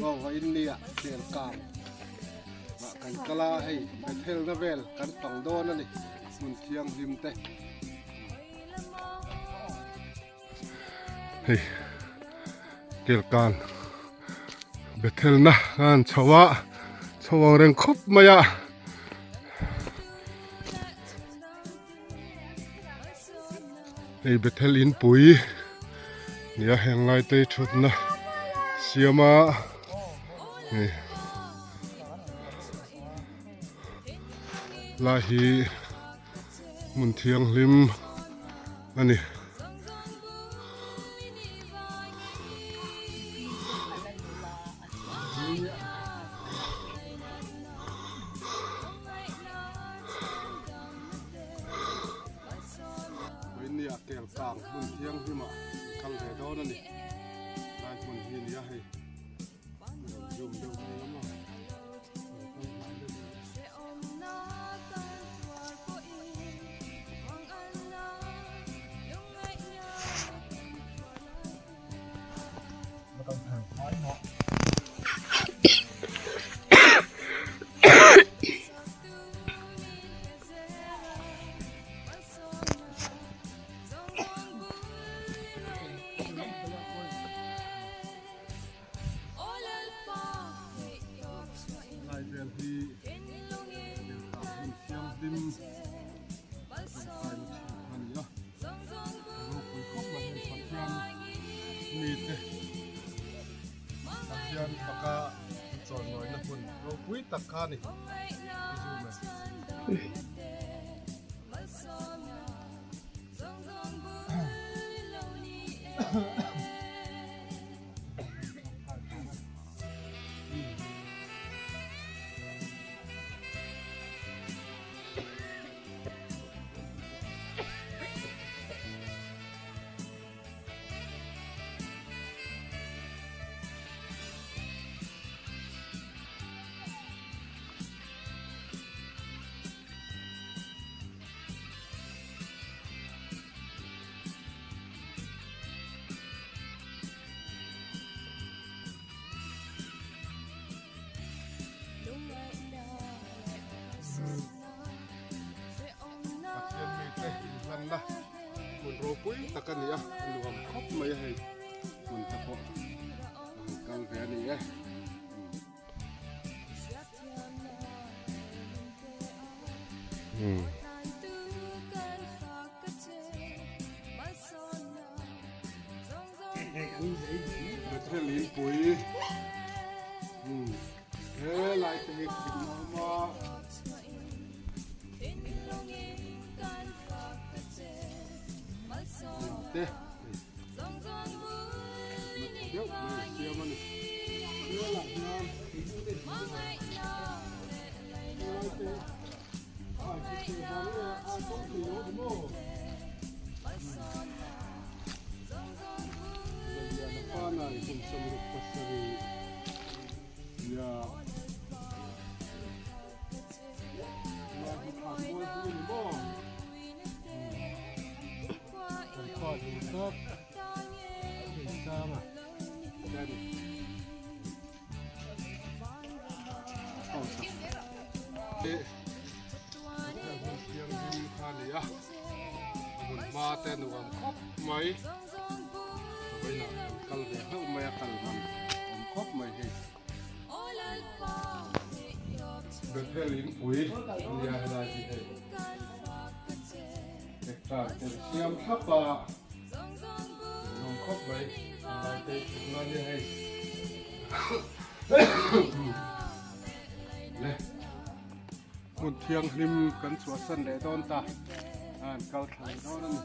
Aw vawiin nia kel kang ah kan kal a hei Bethel na vel kan fang dawn a ni hmun thianghlim te. Hei kel kang Bethel na khan chho a chho ang reng khawp mai a. Hei Bethel inpui nia heng lai te thutna siam a hei lai hi hmun thianghlim a ni. Vawinia kel kang hmun thianghlim ah an kal ve dawn a ni. Lai hmun hi a ni a hei. Rawn zoom deuh mai ang a. Rawn kal hnai deuh mai. Lai vel hi lirthei hmun thianghlim tawngtaina thin a ni a, ropui khawp mai hei Pathian mite Pathian faka chawnawina hmun ropui tak kha a ni. Pathian mite inhlanna hmun ropui tak a ni a, a nuam khawp mai a hei hmun te pawh a han kal ve a ni e. Bethel inpui he lai te hi thing a awm a. Te deuh mai a siam a ni. Helaiah hian helai te a thei vang nge a tawng thei lo ni maw? Zaliana Panai kum 67 nia Lai hi thlan mual hi a ni maw? Kan pa ding tak Thinsanga te a ni. Hotel hmun thianghlim kha a ni a, a hmun hma te nuam khawp mai. Vawiinah kan kal ve hlauh mai a, kal man awm khawp mai hei. Bethel inpui a nia helai hi hei. Hectare tel siam thlap a, nuam khawp mai. Lai te thutna a nia hei. Le hmun thianghlim kan chhuahsan leh dawn ta, an kal thla leh dawn a ni.